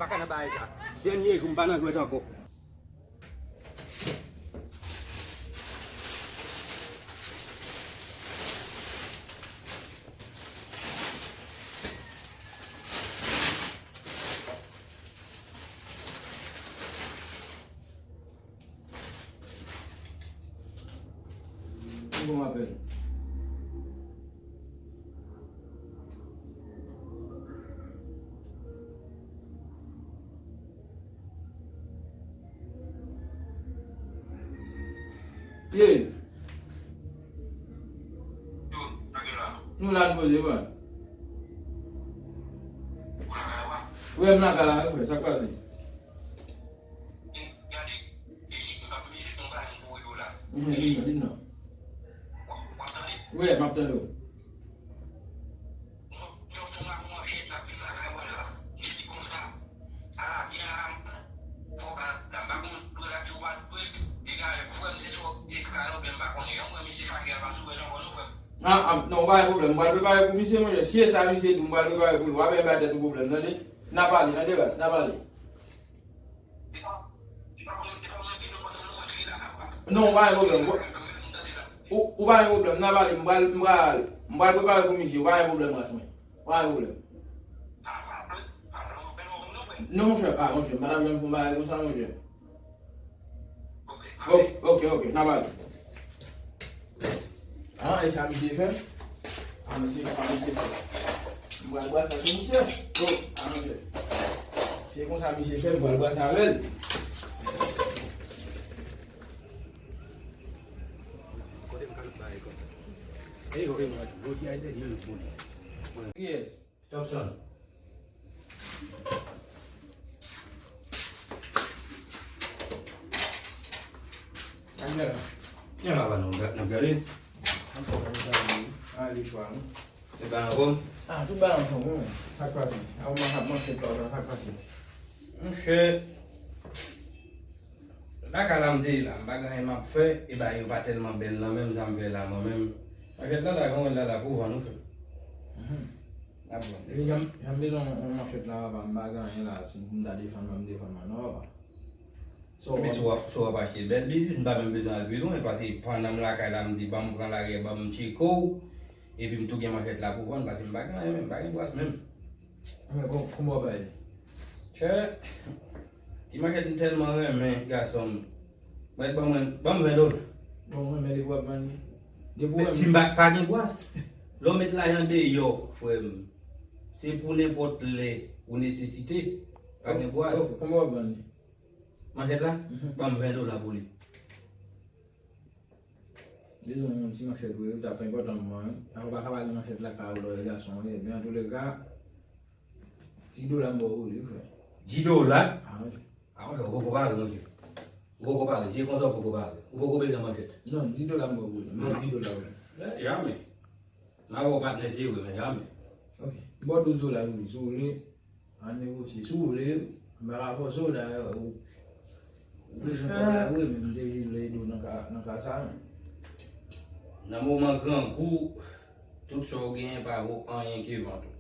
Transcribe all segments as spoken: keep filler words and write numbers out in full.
Kaka nan bagay sa. Dènye jou, m pa nan jwèt ankò. Ou bon apèl. Ye. Nou la n poze, wè. Wè, m lakay la, frè, sa k pase? Mhm, di m non, di m non. Wè, m ap tande w. Ah, ah, non, pa gen pwoblèm. M pral prepare pou misye, monchè. Si e sa misye di, m pral prepare pou li. W ap bay tèt ou pwoblèm, tande? N a pale, tande, ras, n a pale. Non, ou pa gen pwoblèm. Ou, ou pa gen pwoblèm. N a pale, m pral, m pral, m pral prepare pou misye. Ou pa gen pwoblèm, ras mwen. Ou pa gen pwoblèm. Non, monchè, ah, monchè, m pa t ap janm fè yon bagay konsa, monchè. Ok, ok, ok, n a pale. Ah, e sa misye fè? Ah, mesye, sa misye fè? M pral brase avè misye. Oh, ah, mesye. Se konsa misye fè, m pral brase avè l. Kote m ka bay konsa? Ey, ey, mwen, jodi a, e dènye jou pou li. Kiyès? Thompson. Sa k gen la? Gen la pa non, n ap gade. Anfòm, anfòm, anfòm. Ah, li chwa, non? Tout bagay anfòm? Ah, tout bagay anfòm, wi. Sa k pase? A, ou man ap manchèt la, sa k pase? Monchè, lakay la m te ye la, m pa gen anyen m ap fè, e bagay yo pa tèlman bèl nan men m, sa m fè la, mwen menm. Manchèt la, la, gen anyen la, la pou vann, wi, frè m. Mhm. N ap vann. Jan m, jan m bezwen yon, yon manchèt la, papa, m pa gen anyen la, si m ta defann mwen, m defann mwen, non, papa. So, epi si w ap, si w ap achte bèl biznis, m pa menm bezwen al pi lwen, paske pandan m lakay la, m di, ban m pran lari a, ban m tcheke w, epi m tou gen manchèt la pou vann, paske m pa gen anyen menm, m pa gen bwas menm. Men bon, kòman w bay li? Chè, ti manchèt m tèlman renmen, gason m. Mèt ban mwen, ban m ven dola. Bon, mwen, men depi w ap vann li. Depi w renmen. Si m pa, pa gen bwas. Lè w met lajan deyò, frè m, se pou nenpòt lè ou nesesite. Pa gen bwas. Kòman w ap vann li? Manchèt la? Mhm. Ban m ven dola pou li. Bezwen yon ti manchèt, wi, li t ap enpòtan pou mwen, wi. Avan w pa ka pale manchèt la, ka ou lòt gason, wi. Men antouleka, ti dola m ba w pou li, wi, frè. Di dola? Ah, wi. Ah, monchè, ou poko pare, monchè. Ou poko pare, se konsa ou poko pare. Ou poko bezwen manchèt. Non, di dola m ba w pou li. M ba w di dola, wi. Eh, jamè. M a ba w patnè, se vre, men jamè. Ok. M ba w douz dola pou li, si w vle. Ann negosye. Si w vle, m pa ka fòse w, dayè, ou, ou bezwen kòb la vre, men m te jis vle ede w nan ka, nan ka sa a. Nan moman grangou, tout sa w genyen pa vo anyen ke vant ou.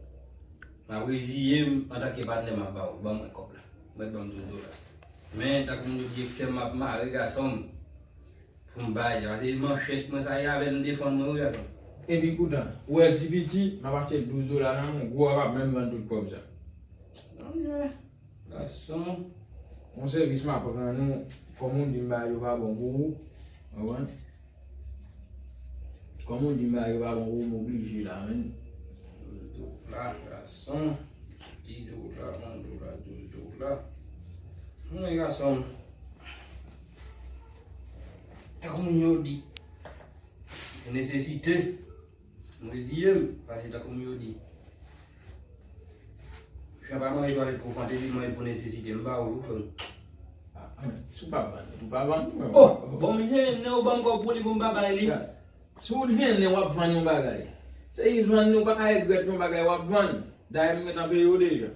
M ap reziye m antanke patnè m ap ba w. Ban mwen kòb la. Mèt ban m douz dola. Men, tankou m di w, direktè m ap mare gason m. Pou m bay, paske manchèt mwen sa ye avè l m defann mwen wi gason. Epi koutan, ou wè l ti piti, m ap achte l douz dola nan men w, gwo a p ap menm vann tout kòb sa. Monchè, gason. Yon sèvis m ap rann ou, kòm ou di m bagay yo pa bon pou ou, w konprann? Kòm ou di m bagay yo pa bon pou ou, m oblije la, men. Douz dola, gason. Dis dola, yon dola, douz dola. Mwen gason. Tankou moun yo di, nesesite, m reziye m, paske tankou moun yo di, chan pa manje twalèt pou fante, li manje pou nesesite, m ba ou tou, frè m. Ah, ah, si w pa vann li, ou pa vann li, mwen. Oh, bon, m jwenn nen, ou ban m kòb pou li, pou m pa bay li. Si w jwenn nen, w ap vann yon bagay. Se jis vann nen, ou pa ka regrèt yon bagay w ap vann. Dayè, m gentan peye w deja.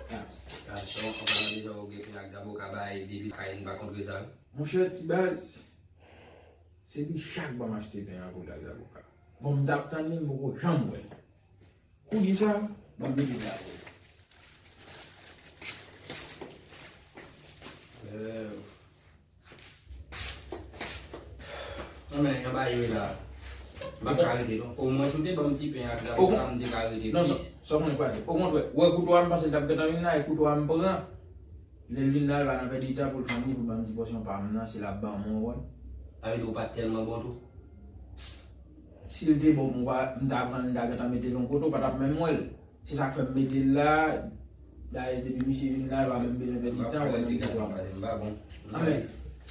Gason, an palan de sa, ou gen pen ak zaboka bay, depi kay, m pa kontre sa. Monchè, ti baz, se li chak bò m achte pen an pou l ak zaboka. Bon, m t ap tann li, m poko janm wè l. Kou di sa, ban m mete l la pou li. Non, men, yon bagay yo la. M pa ka rete, non. Omwen, si w te ban m ti pen ak la, m te ka rete plis. Non, sa, sa w konnen kwa se. Okontrè, w wè kouto a, m panse l t ap gentan vin la, e kouto a m pran. Lè l vin la, l pa nan pèdi tan pou l fann li, pou l ban m ti pòsyon pa m nan, si l ap ban m, w konprann. Sa vle di ou pa t tèlman bon tou? Si l te bon, m pa, m ta pran l, m ta gentan mete l yon kote, ou pa t ap menm wè l. Se sa k fè m mete l la. Dayè, depi misye vin la, l pa menm bezwen pèdi tan, ou menm bezwen pran. M pa bon. Anben,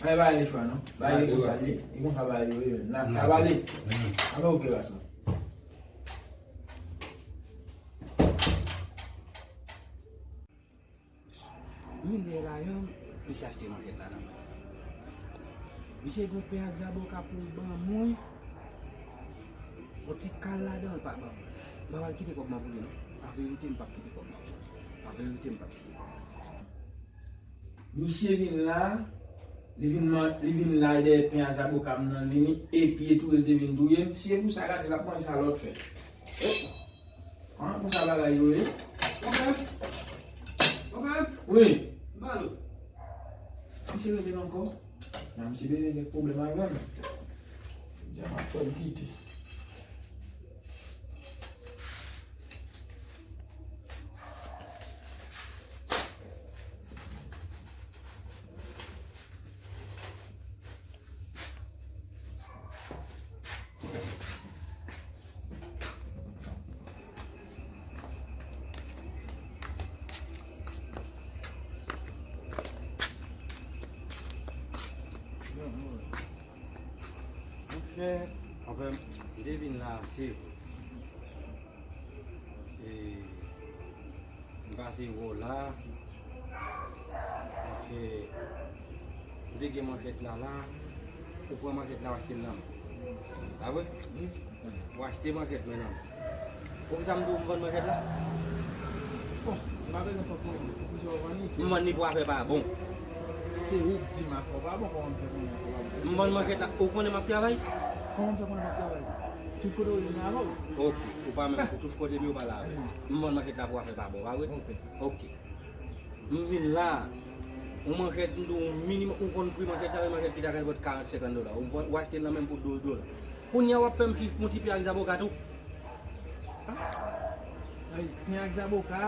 anben, pa ale chwa, non. Ba yo konsa, li, li konsa ba yo, wi, menm. N a, n a pale. Anben, oke, bas mwen. M vin dèyè la, yon, misye achte manchèt la nan men m. Misye gen yon pen ak zaboka pou l ban mwen. Yon ti kal ladan l pa ban mwen. M pa pral kite kòb mwen pou li, non. An verite, m p ap kite kòb mwen pou li. An verite, m p ap kite kòb mwen. Misye vin la, li vin man-, li vin la dèyè pen ak zaboka m nan, li ni e pye touye l te vin touye m. Si e pou sa, gade l ap manje sa lòt fè. An, konsa bagay yo ye. Konpè? Konpè? Wi. M pale w. Misye rele m ankò. Nan misye vin gen pwoblèm avè m. Dja m ap fè l kite. Monchè, anfen, m te vin la ase vre. E, m pase wè w la, paske m te gen manchèt la la, ou pran manchèt la, w achte l nan men m. Pa vre? Wi. Ou achte manchèt mwen nan men m. Poukisa m di w m vann manchèt la? Bon, m pa bezwen fè konnen m poukisa w vann li, se m vann li pou afè pa bon. Se ou k di m afè w pa bon, kòman m fè konnen afè w pa bon? M vann manchèt la, ou konnen m ap travay? Kòman m fè konnen m ap travay? Tout kote w ye m la avè w. Ok, ou pa menm pou tout kote m ye ou pa la avè m. M vann manchèt la pou afè pa bon, pa vre? Ok. Ok. M vin la. Yon manchèt, m di w minimòm, ou konn pri manchèt sa, yon manchèt ki ta ka vòt karant, senkant dola. Ou, ou achte l nan men m pou douz dola. Kounye a w ap fè m chich pou yon ti pen ak zaboka tou. Ay, pen ak zaboka,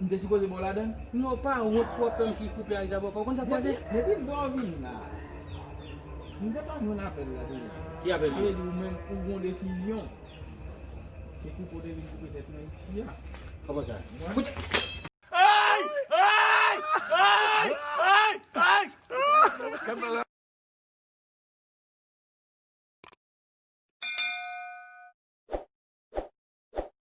m te sipoze ba w ladan? Non, pa wont pou w ap fè m chich pou pen ak zaboka. Ou konn sa k pase? Depi, depi lè w vin la, m gentan jwenn apèl la deja. Ki apèl? Sa vle di ou menm, ou gon desizyon. Se pou kote vin koupe tèt mwen isi a. Kòman sa? Koute! Ay! Ay! Ay! Ay! Ay!